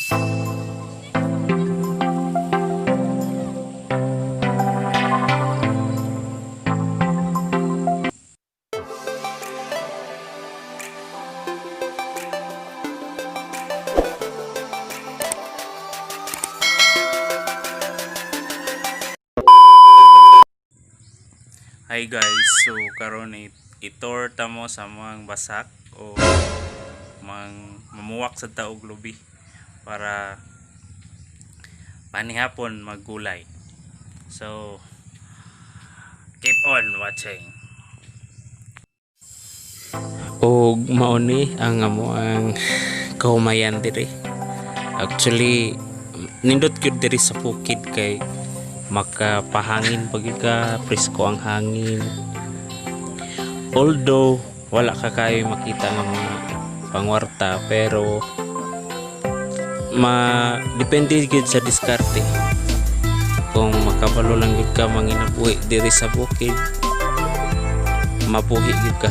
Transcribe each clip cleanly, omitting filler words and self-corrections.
Hi guys, so karon i-tour ta mo sa mga basak o mang mamuwak sa taog lubi para panihapon maggulay. So keep on watching. Og mao ni ang amo ang kahumayan diri. Actually, nindot gyud diri sa bukid kay makapahangin pag ka, presko ang hangin. Although wala ka kayo makita nga mga pangwarta, pero ma depende gyud sa diskarte. Kung makabalo lang gyud ka manginabuhi diri sa bukid, mabuhi gyud ka.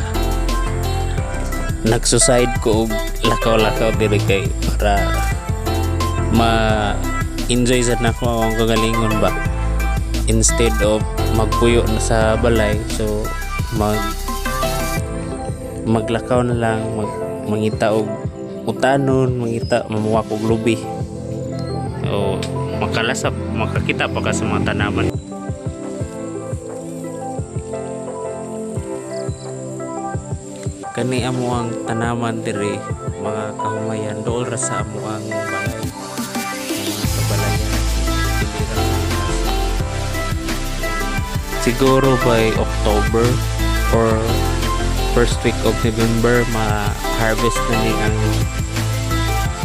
Nagsuside ko og lakaw-lakaw diri kay para ma-enjoy sad nako akong kagalingon ba, instead of magpuyo na sa balay. So maglakaw na lang, mangita og utanon, mangita, mamuwak og lubi o makalasap, makakita pa ka sa mga tanaman. Kani amo ang tanaman diri, mga kahumayan, dool ra sa amo ang balay, mga kabalayan. Dili ra sa siguro by October or first week of November, ma-harvest na ni ang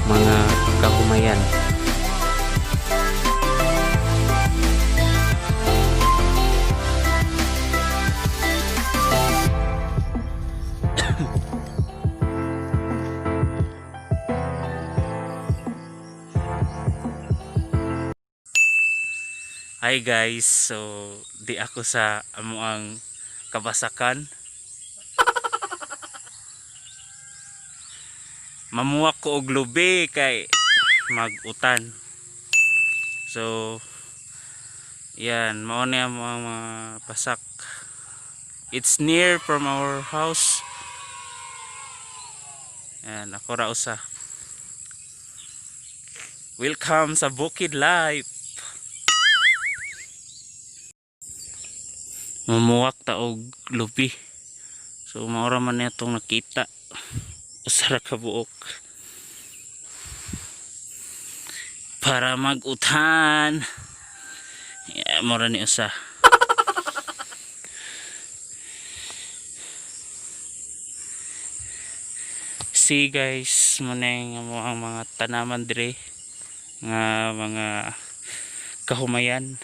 mga kahumayan. Hi guys, so di ako sa amo ang kabasakan. Mamuwak ko og lubi kay mag-utan. So yan, mao ni ang mga basak. It's near from our house. Yan, ako ra usa. Welcome sa Bukid Life. Mamuwak ta og lubi. So maura man niya itong nakita. Usa ra ka buok. Para mag-utan. Yeah, mura ni usa. See guys, muna mo ang mga tanaman dire nga mga kahumayan.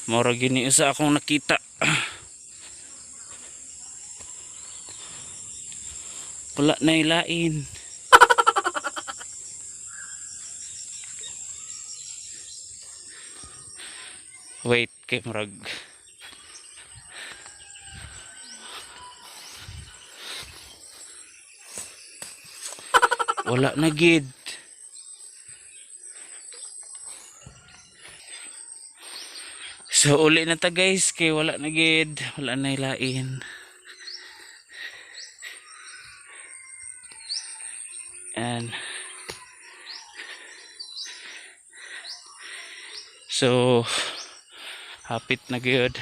Mora gini usa akong nakita. Wala na ilain. Wait, kay murag. Wala na gid. So uli na ta guys, kay wala na gid, wala na ilain. And so hapit na gyud.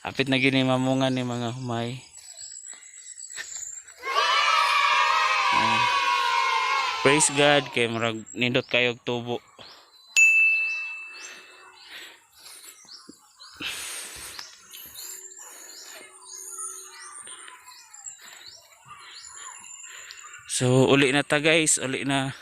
Hapit na gyud ni mamunga ni mga humay. Ayan. Praise God kay murag nindot kayo og tubo. So uli na ta guys, uli na.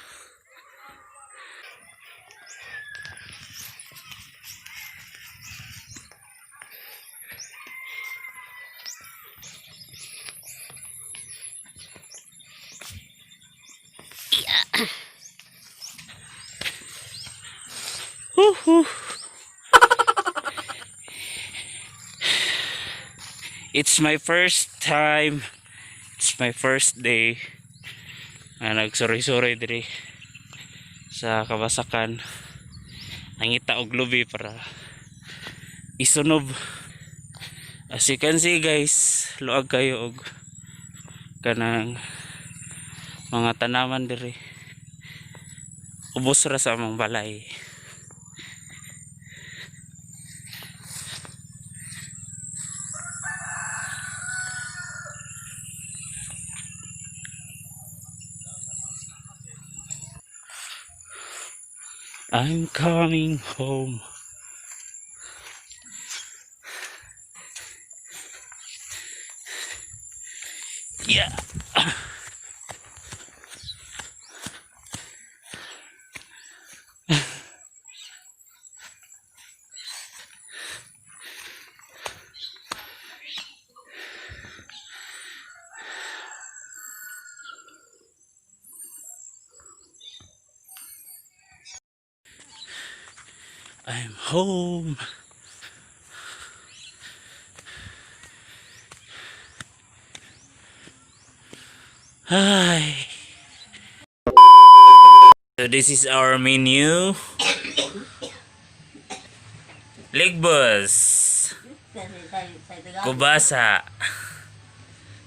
Woohoo. It's my first time It's my first day nga nagsuroy-suroy diri sa kabasakan. Nangita og lubi para isunob. As you can see, guys, luag kayo og kanang mga tanaman diri. Ubos ra sa among balay. I'm coming home. Yeah. I'm home. Hi. So this is our menu. Ligbus, kubasa,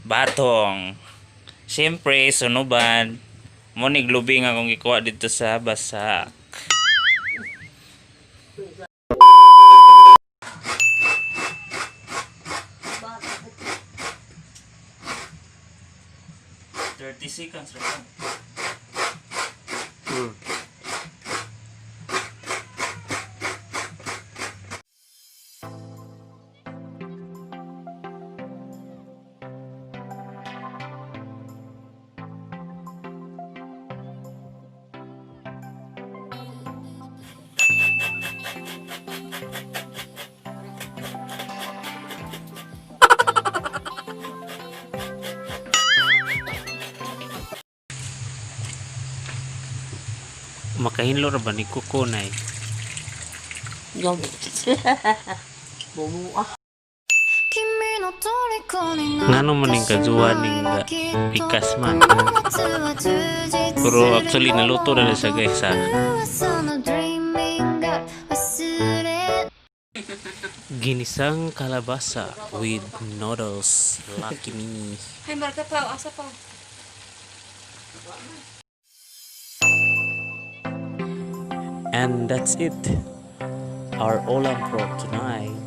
batong. Siyempre, sunuban. Mo ni glubi nga akong gikuha dito sa basak. 30 seconds right. Makahinlo ra ba ni kuko nay? Bumuha. Ngano man ning kajuwa ning ga pikas man. Pero actually naluto na na siya, guys, ha. Ginisang kalabasa with noodles. Lucky me. Ay, Marta pa, asa pa. And that's it. Our ulam for tonight.